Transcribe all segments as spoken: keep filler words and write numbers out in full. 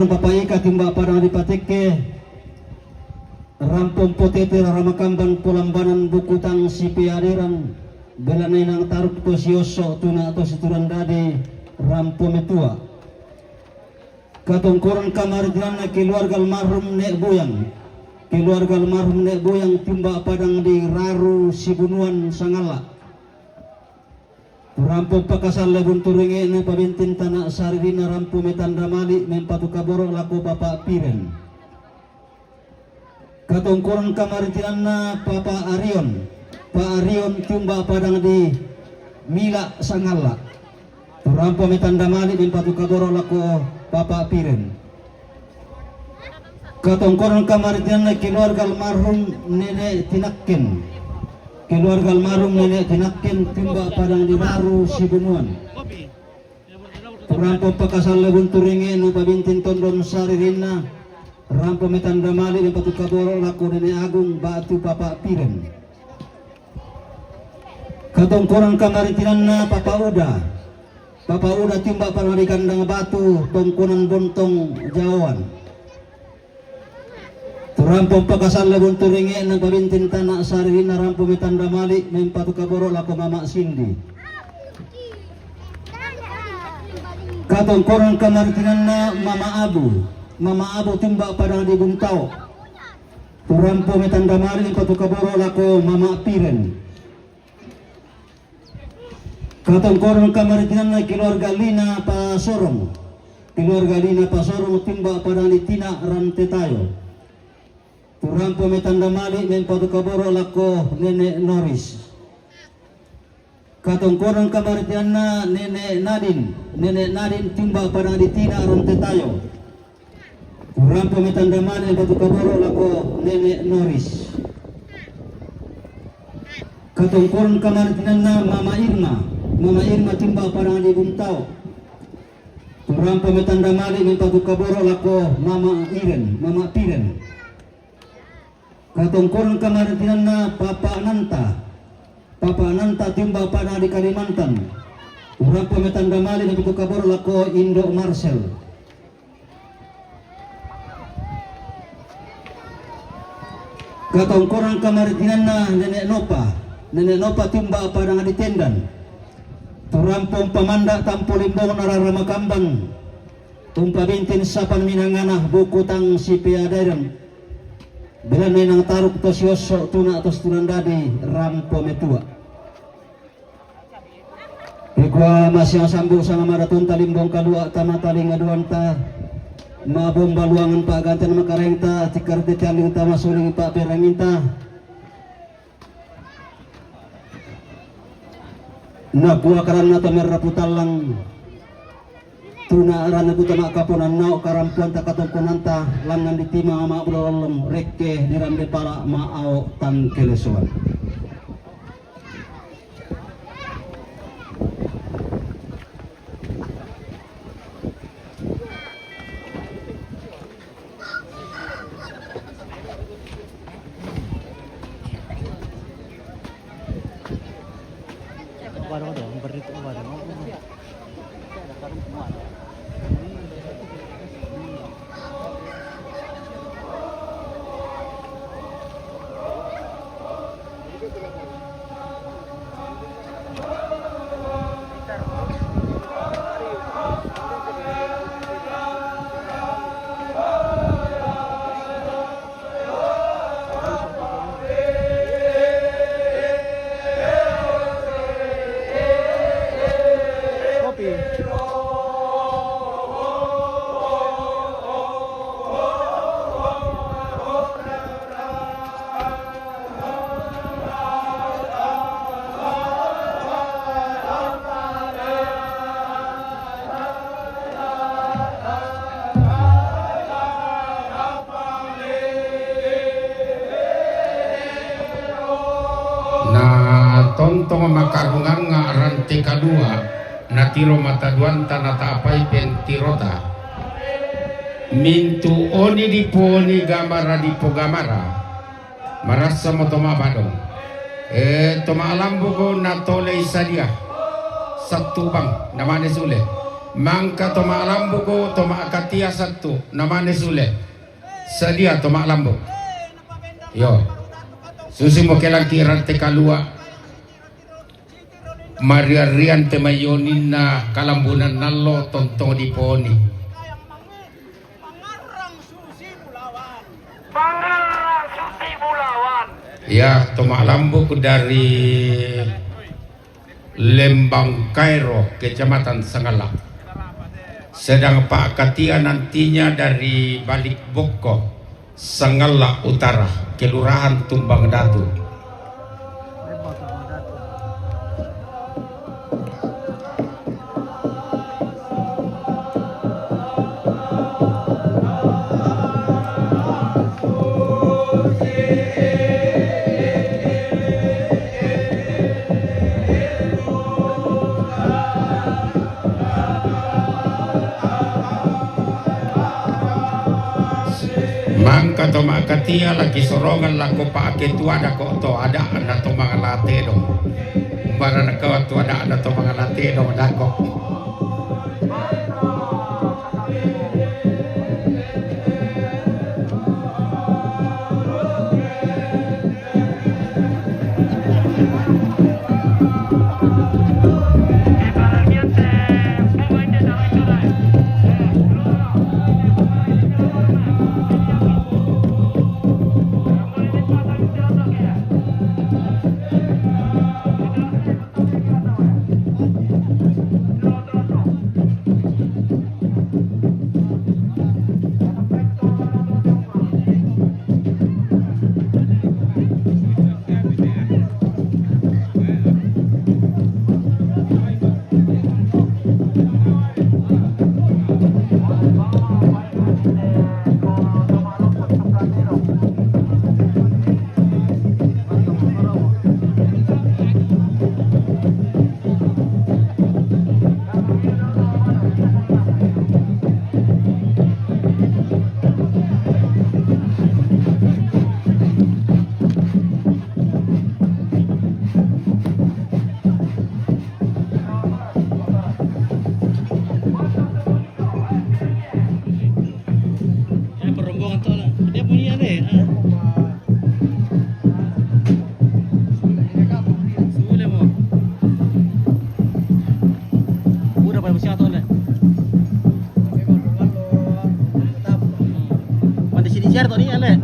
Papaika timba padang di Patekke, rampo potete raramakambang polambanan bukutang sipeaderan, belanai nang taruk to siosso tuna to situran dadi rampo metua. Katongkoran kamaritinanna keluarga almarhum Nek Buyang. Keluarga almarhum Nek Buyang timba padang di Raru Sibunuan Sangalla. Rampo pakasalle buntu ringe'na pabintin tana saririna rampo metanda mali mempatu kaboro lako Papa Piren. Katongkoran kamaritinanna Papa Arion. Pa Arion tumba padang di Mila Sangalla. Turampo metanda mali mempatu kaboro lako Papa Piren. Katongkoran kamaritinanna keluarga almarhum Nenek Tinakken. Keluarga almarhum Nenek Tinakken tumba padang di Raru Sibunuan. Turampo pakasalle buntu ringe'na pabintin tondon saririnna. Rampo metanda mali mempatu kaboro lako Nenek Agung batu Papa Piren. Katongkoran kamaritinanna Papa Uda. Papa Uda timba padang di kandang batu tongkonan bontong jaoan. Turampo pakasalle buntu ringe'na pabintin tana saririna rampo metanda mali mempatu kaboro lako Mama Sindi. Katongkoran kamaritinanna Mama Abu. Mama Abu timba padang di Buntao. Turampo metanda mali mempatu kaboro lako Mama Piren. Katongkoran kamaritinanna keluarga Lina Pasorong. Keluarga Lina Pasorong timba padang di Tina Rantetayo. Turampo metanda mali mempatu kaboro lako Nenek Noris. Katongkoran kamaritinanna Nenek Nadin. Nenek Nadin timba padang di Tina Rantetayo. Turampo metanda mali mempatu kaboro lako Nenek Noris. Katongkoran kamaritinanna Mama Irma. Mama Irma timba padang di Buntao. Turampo metanda mali mempatu kaboro lako Mama Iren, Mama Piren. Katongkoran kamaritinanna Papa Nanta. Papa Nanta timba padang di Kalimantan. Turampo metanda mali mempatu kaboro lako Indo Marcel. Katongkoran kamaritinanna Nenek Nopa. Nenek Nopa timba padang di Tendan. Turampo pamanda tampo limbong narara makambang. Tumpabintin sapan minangana bukutang sipeaderan. Belanai nang taruk to siosso tuna to situran dadi rampo metua. Kekua masiang sambu sanga maratunta limbong kalua tana talinga duanta. Mabomba luangan pagantian makarengta, tikar tetialing tama suling paperanginta. Nakua karanna to merra putallang. Tuna ranna buta makaponan nao karampuan takatongkonanta langan ditima ma bulolong rekke dirande pala ma ao tangkelesoan. Na tontong makarunganga rante kalua, natiro mataduanta natapai pentirota. Mintu oni diponi gamara dipogamara. Marassomo to ma'padong. E, to ma'lambuko natolei sadia. Sattubang namane sule. Mangka to ma'lambuko, to ma'katia sattu, namane sule. Sadia to ma'lambu. Yo. Susi mo kelangki rante kalua. Marian-rian te maioninna kalambunan nallo tontong diponi. Pangarang Susi Bulawan. Ya, to ma'lambuk dari Lembang Kairo, Kecamatan Sangala. Sedang Pak Katia nantinya dari Balik Bokko, Sangala Utara, Kelurahan Tumbang Datu. Mangka to ma'katia laki sorongan lako pa'ake tuada ko to ada na to mangalate dong. Barana kau tuada na to mangalate dong dako. Eh, perombongan tu lah. Dia punya deh. Ah. Sudah mau. Udah pada bersiap tu lah. Mandi sini share tu ni, Ale.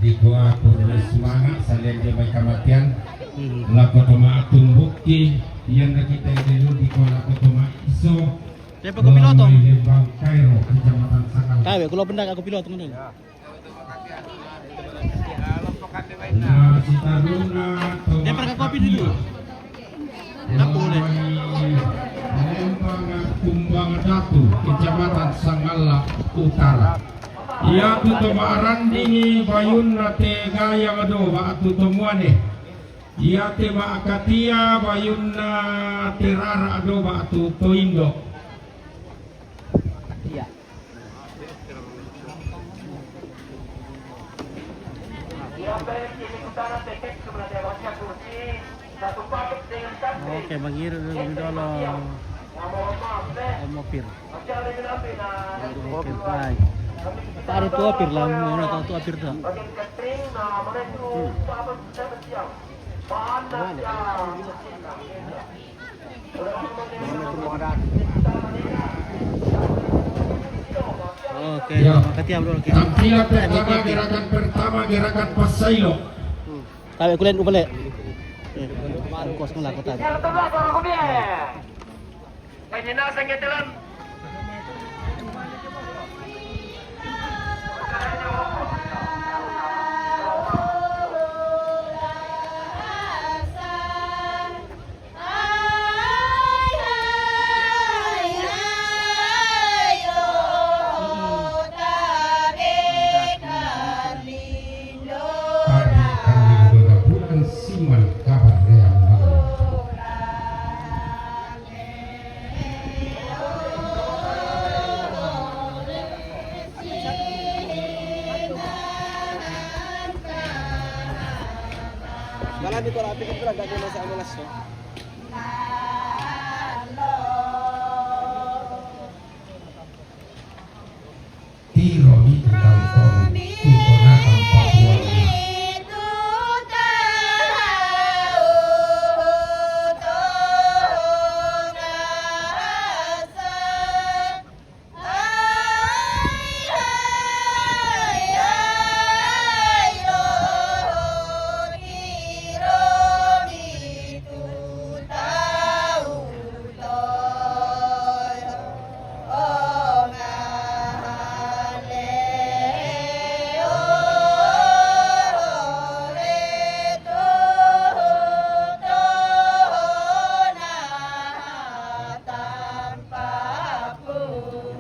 Dikua kurre sumanga' salian dio mai kamatian. Hmm. Lako to ma'atumbukki, ianna kita delu dikua lako to ma'iso. Tepa kopi lotong. Lembang Kairo, Kecamatan Sangal. Tabe, kulo pendak aku pilotong dulu. Na sitarunna to. Tepa kopi dulu. Lembang Kumbang Datu, Kecamatan Sangalla Utara. Iatu to ma'randingi bayunna te gayang do ba'tu to muane. Iate ma'katia bayunna te rara do ba'tu to indo. Iya. Oke, mangiru dulu kami dolo. Om Opir. Om Opir, baik. Taruh tu Opir lah, mana tahu tu Opir tu. Hmm. Oke, ya. Makasih, Bro. Oke. Tampilan pertama, gerakan pertama, gerakan Passailo. Hmm. Tabe kulen ubale. Eh, kos ngelak kota. Kami, kami begabunan siman kabar reang malam. Malam itu rapi kan, gak ada masa anu lasso. Tiro itu tau tau tu tonata Papua.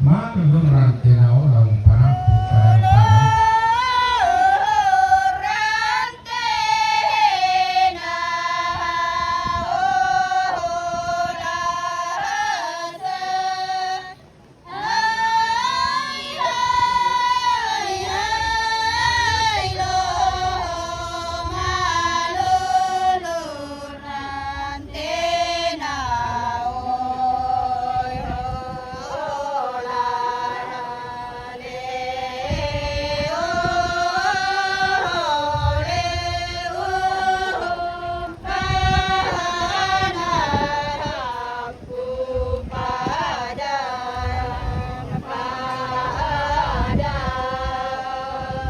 Manu rantena ola umpanampu pada padang.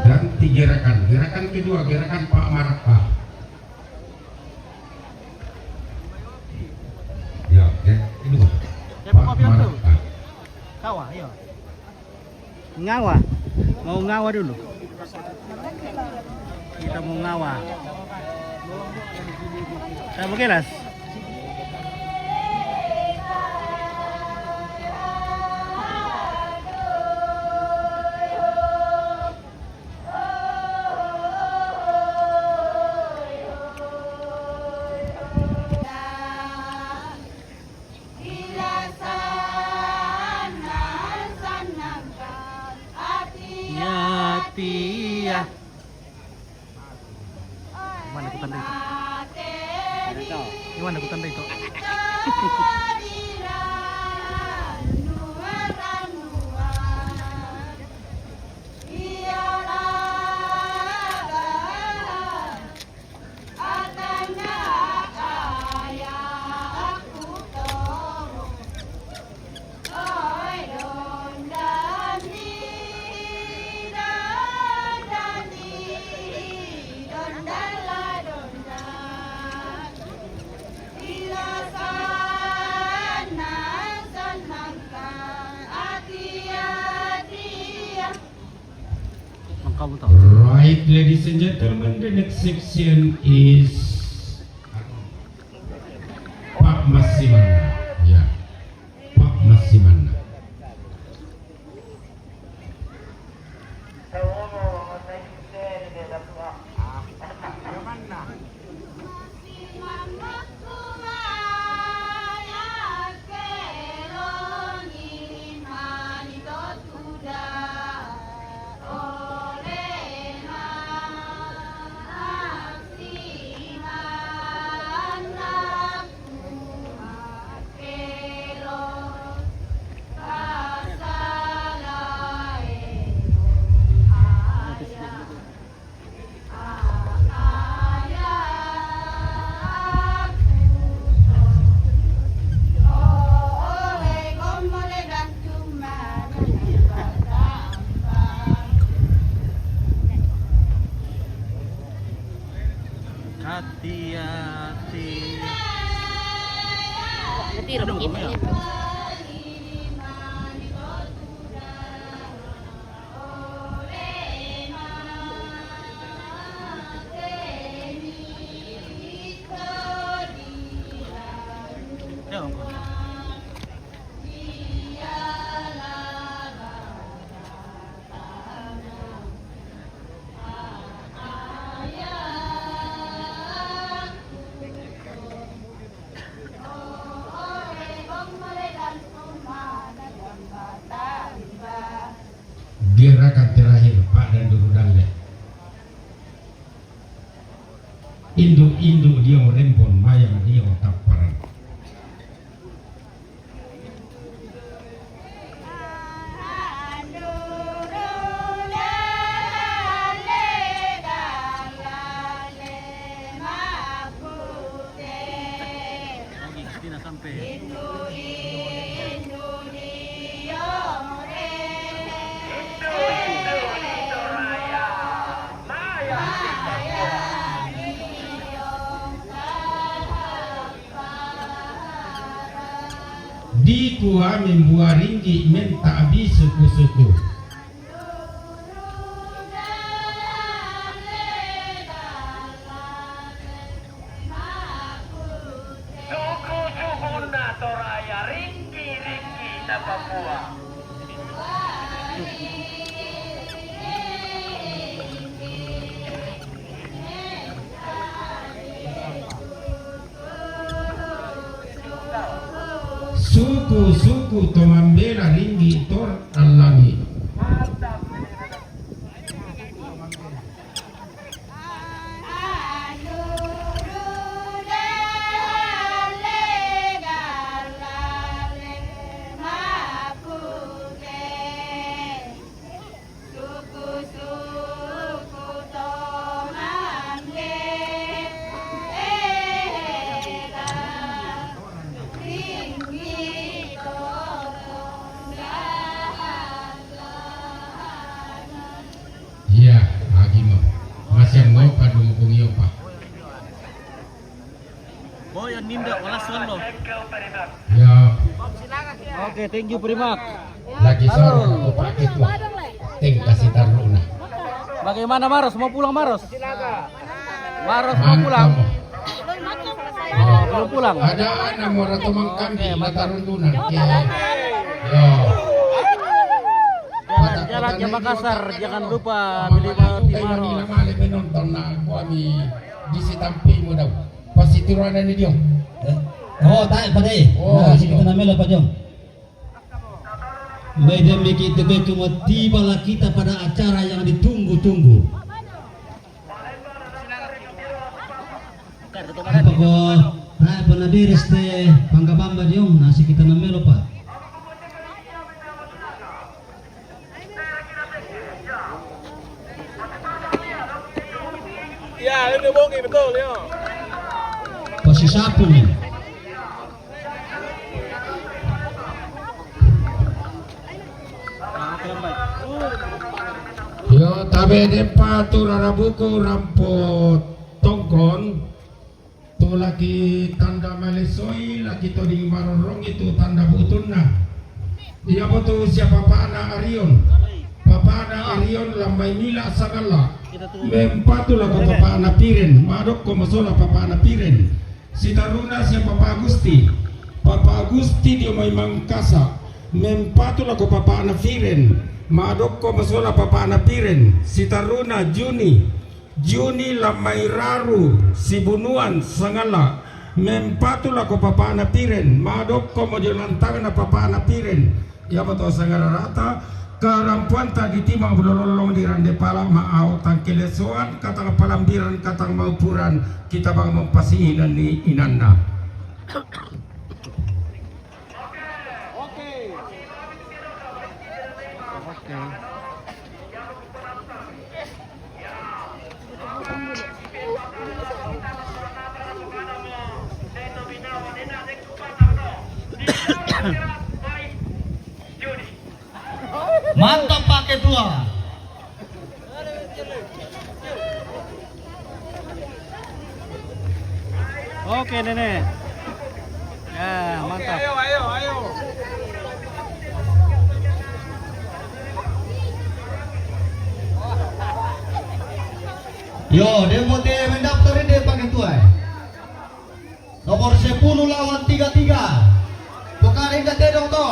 Ganti gerakan. Gerakan kedua, gerakan Pak Maraka. Ya, ya, kedua. Pak Maraka. Kawa, ya. Ngawa. Mau ngawa dulu. Kita mau ngawa. Kita mau kelas. Mana ku tanda itu? Ini mana ku tanda itu? Right, ladies and gentlemen, the next section is Pak Masiman. Ya, Pak Masiman. Hati-hati. Hati-hati. Gerakan terakhir, Pak Dandu Rudalle. Indu-indu dio rembon, mayang dio tappara. Dikua membuaringgi menta abi suku-suku. Suku-sukunna Toraya ringki-ringki na Papua. Suku-suku to mambela ringgi tor allangi. Iya, agi mo. Masiang mo pa dumukung iyo pa. Boy, ninda, wala solo. Ya. Oke, thank you, Primak. Lagi sahur, mau pakai tuh. Ting kasih taruh nah. Bagaimana, Maros? Mau pulang, Maros? Maros mau pulang? Oh, belum pulang. Ada anak mau ratu mangkan di Matarudunan. Oke. Yo. Jalan-jalan ke Makassar, jangan lupa beli roti Maros. Male penonton na kuami di sitampi mo daw. Pasti tiruan ni Diong. Eh? Oh, tak, Pak Dai. Oh, nah, si kita namelo, Pak Jong. Mai demikian itu, baik, cuma tibalah kita pada acara yang ditunggu-tunggu. Apa ko, nah, pernah beres te pangga bamba Diong, nasi kita namelo, Pak. Ya, ini bongi betul, ya. Pasti sapu nih. Yo, tabe depa tu rarabuku rampo tongkon. Tu laki tanda malesoi, laki toding marorong itu tanda butunna. Iya betul siapa pana Arion. Papa'na Erion Lammai Mila Sangalla. Mempatu lako papa'na Piren, madokko masola papa'na Piren. Sitaruna sia Papa Agusti. Papa Agusti dio mai Mangkasa. Mempatu lako papa'na Piren, madokko masola papa'na Piren. Sitaruna Juni. Juni Lammai Raru Sibunuan Sangalla. Mempatu lako papa'na Piren, madokko mo dio lantangna papa'na Piren. Iamo to sangararata, karampuanta di timang bulolollong di rande pala ma au tangkelesoan, katang palambiran, katang maupuran, kita bang mempasiinan ni inanna. Oke. Mantap Pak Ketua. Oke, Nene. Ya, mantap. Ayo, ayo, ayo. Yo, demo te mendaftar ini Pak Ketua. Nomor sepuluh lawan tiga tiga. Bukan ini tedong to.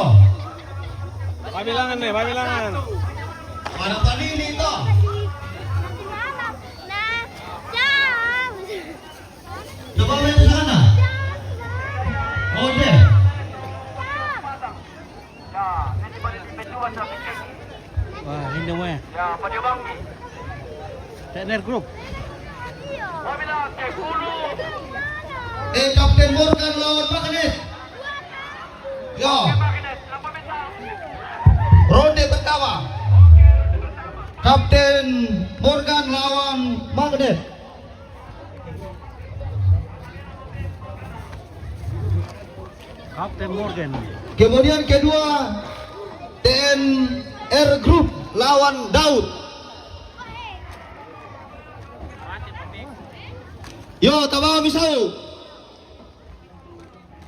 Pabilangan nih, pabilangan. Mana Pak Lili to? Nah, jam. Coba main ke sana. Oh, iya. Wah, ini mah. Tekner grup. Eh, Kapten Morgan lawan Magnet. Yo. Ronde pertama. Kapten Morgan lawan Magnet. Kapten Morgan. Kemudian kedua, T N R Group lawan Daud. Yo, tabawa misau.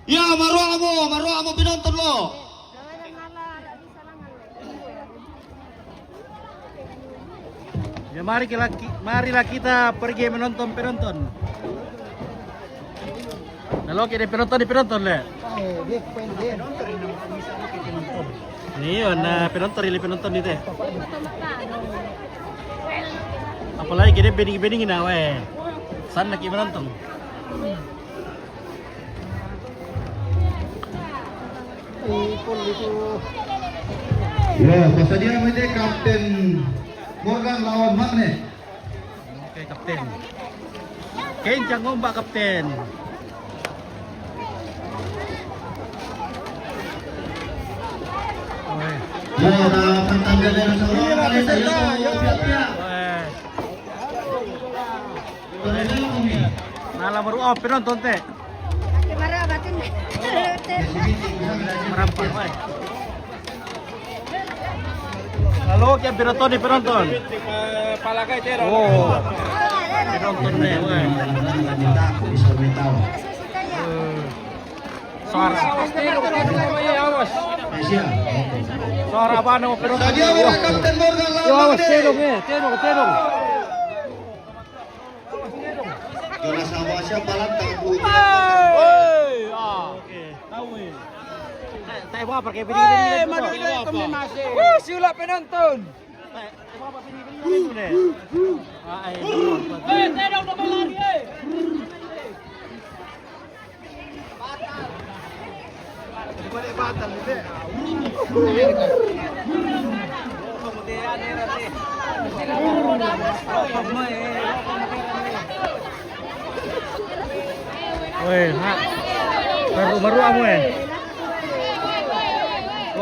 Ya, maroa mo, maroa mo penonton lo. Ya, mari kita, marilah kita pergi menonton penonton. Kalau kita penonton di penonton le. Iyo, na penonton, ili penonton itu. Apalagi kita bening-bening na we. Sana ki menonton. Yo, pasadia mete Kapten Morgan lawan Magnet. Oke, Kapten. Kencang ombak, Kapten. Oe. Yo, dalam pertandingan yang sama, Malaysia, yo, yo, pihak-pihak. Oe. Nala maruap penonton te. Marampang, wai. Halo, kia penonton ni penonton. Oh. Penonton ni, wai. Suara. Suara apa nama penonton? Sadia wira Kapten Morgan lawan Magnet. Tedong, eh, tedong, tedong. Jonas Awasyah, Balan, Tangguh. Hei, ah. Oke, tahu, eh. Saya, saya mau pakai video ini. Hei, mana dia kami masih? Wuh, siulak penonton. Saya, saya mau pakai video ini dulu, deh. Ah, eh, hei, tedong, udah lari, eh. Woi, ha. Baru, baru amu, eh.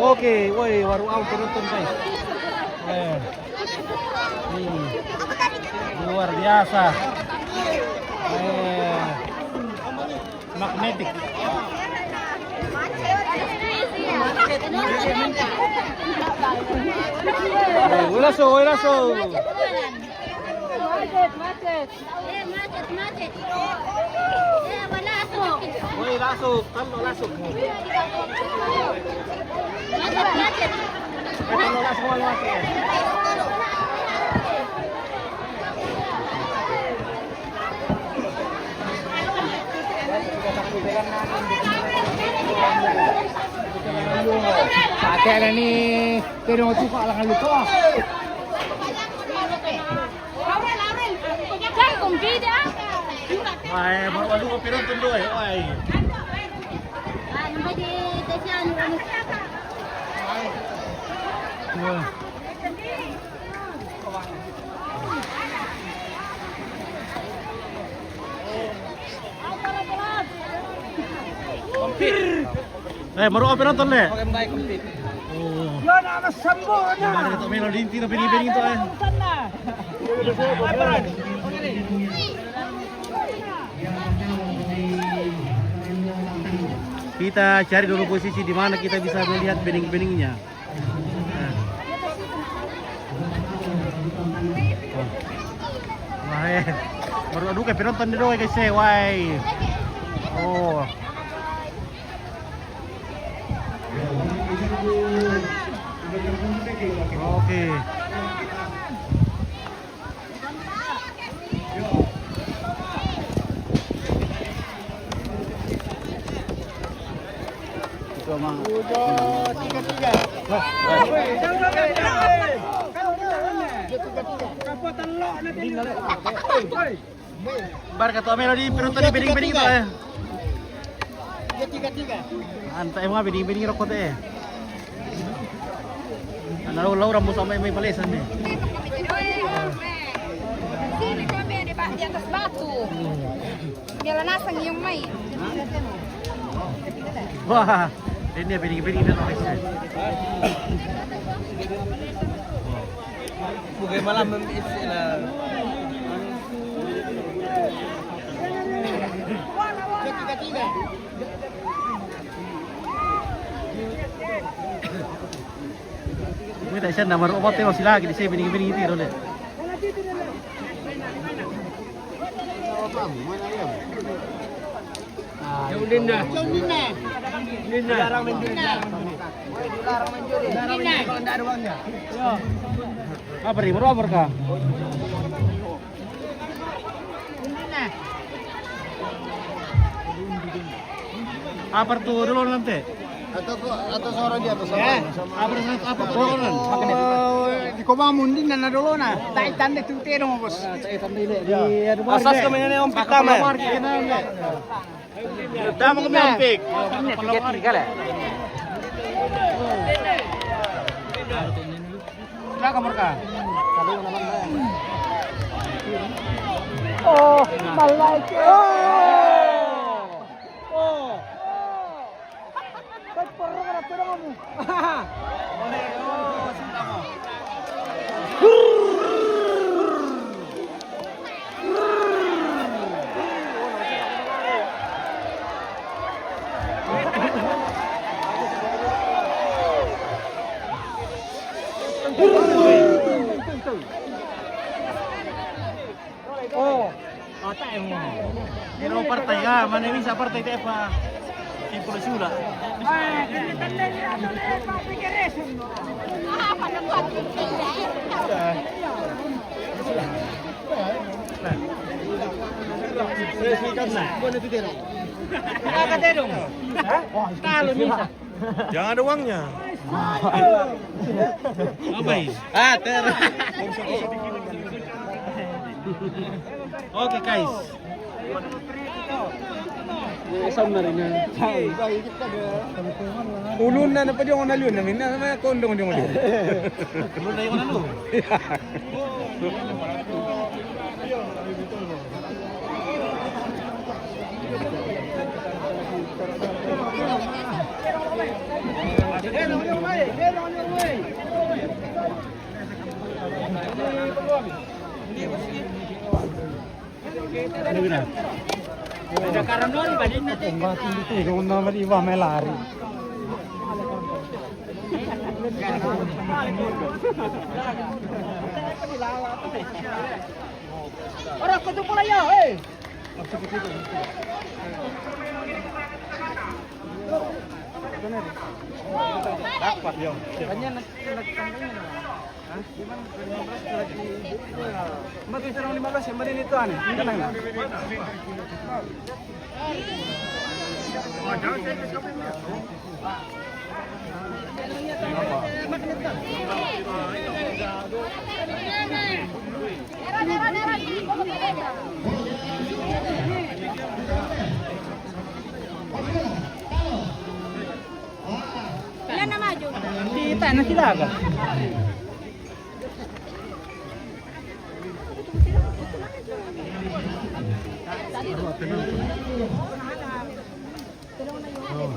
Oke, woi, baru amu penonton, guys. Eh. Hmm. Luar biasa. Eh. Magnetic. Woi, laso, woi, laso. Macet, macet. Eh, macet, macet. Eh, wala laso. Woi, laso, kan laso. Macet, macet. Kan laso, wala laso. Kaya na ni, pero tu ka lang luto. Jangan compete, ah. Wah, eh, baru aduh, pero tundoi, wah. Wah. Eh, baru apa nonton, Le? Oh. Yo, nama sambona. Mari kita main di inti, tapi di bengkel itu, eh. Kita cari dulu posisi di mana kita bisa melihat bening-beningnya. Wah, eh. Baru aduh kayak penonton dia doang, guys, eh. Wai. Oh. Oke. Itu mah. Udah, tiga-tiga. Hah? Kapo telok nanti. Bar ka tu, Amel, di penonton di beding-beding tu, eh. Tiga-tiga. Anta emang beding-beding rokok teh. Ana lau, lau rambu sama emang palesan nih. Sini kami di, di atas batu. Dia lah nasang yang main. Wah, ini beding-beding dan orang. Bukan malam istilah. Gue tak siap nama robot teh masih lagi di sini, bini-bini itu, Role. Jauh Dinda. Jauh Dinda. Dinda. Dilarang main judi. Dilarang main judi. Dilarang main judi kalau nggak ada uangnya. Apa nih, berapa mereka? Apa tuh dulu nanti? Atau kok, atau seorang dia atau sama? Ya. Sama. Apa tuh dulu nanti? Oh, di koma mundin na dulu na. Tai tanda tu tero, bos. Ah, tai tanda ile. Di, aduh, asas kami ini om pitama. Tama ko miyang pick. Tiga-tiga lah. Silakan mereka. Oh, malai. Oh. Oh. Baik, perlu kena tolong kamu. Oh. Ata yang mau. Ini mau partai ya, mana bisa partai T F A? Simpul sudah. Nah. Saya sih kan nah. Hah? Kalau bisa. Jangan ada uangnya. Apa ini? Ah, ter. Oke, guys. Sama rin na. Ulun na na pa di ako nalun na, na kondong di ako. Ulun na yung nalun. Ada karan dori, badin na. Tunggu, tunggu, tunggu, nama di bawah melari. Ora, kutu pula ya, hei. Dapat, yo. Tanya nanti, nanti tanya. Hah? Gimana? Lima belas lagi. Empat bisa lima belas, yang penting itu aneh. Tenang, nah. Ilan na maju? Kita na sila ka. Oh.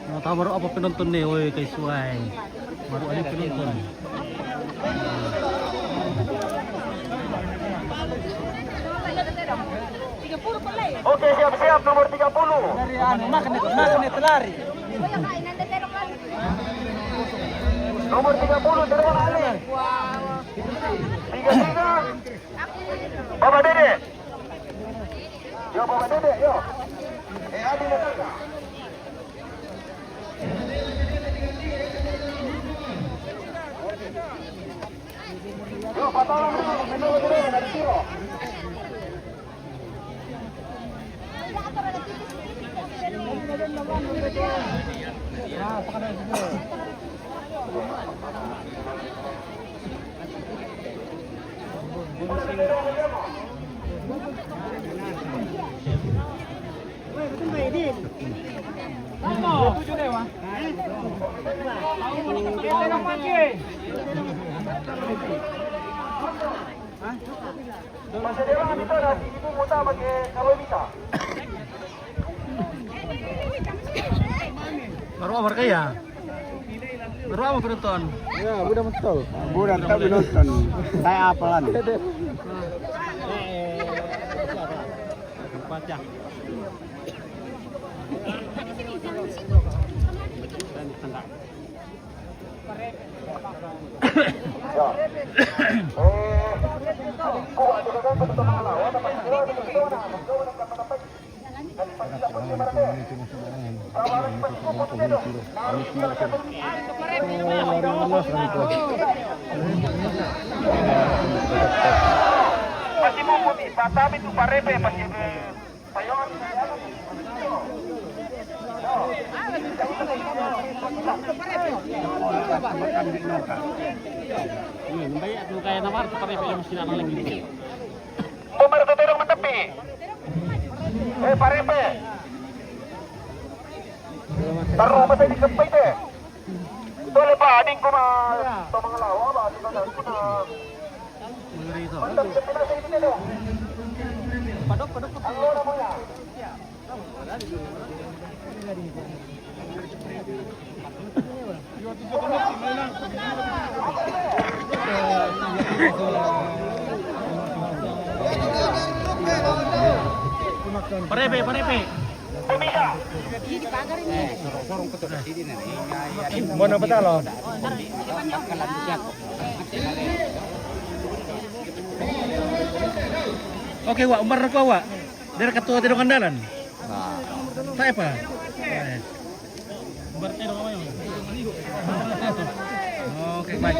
Nah, tahu baru apa penonton nih, woi, kay suway. Baru ada penonton. Oke, siap-siap nomor tiga puluh. Dari anu, magnet, magnet lari. Nomor tiga puluh, terus Ali. Tiga tiga. Bapak Dede. Yo, Bapak Dede, yo. Eh, Adi datang. Yo, patah. Baru apa kaya? Baru apa penonton? Ya, udah betul. Udah tak menonton. Kayak apalan. Pasti mau putih, patah itu parepe, pasti. Nomor tu terong mentepi. Eh, parepe. Taruh masa di kempai deh. Tole pa ading kuma tomang lawa ba ading kuma. Padok, padok, padok. Parepe, parepe. Mau napa talo? Oke, Wak, umbar ko, Wak. Dari ketua tidak andalan. Saya apa? Oke, baik.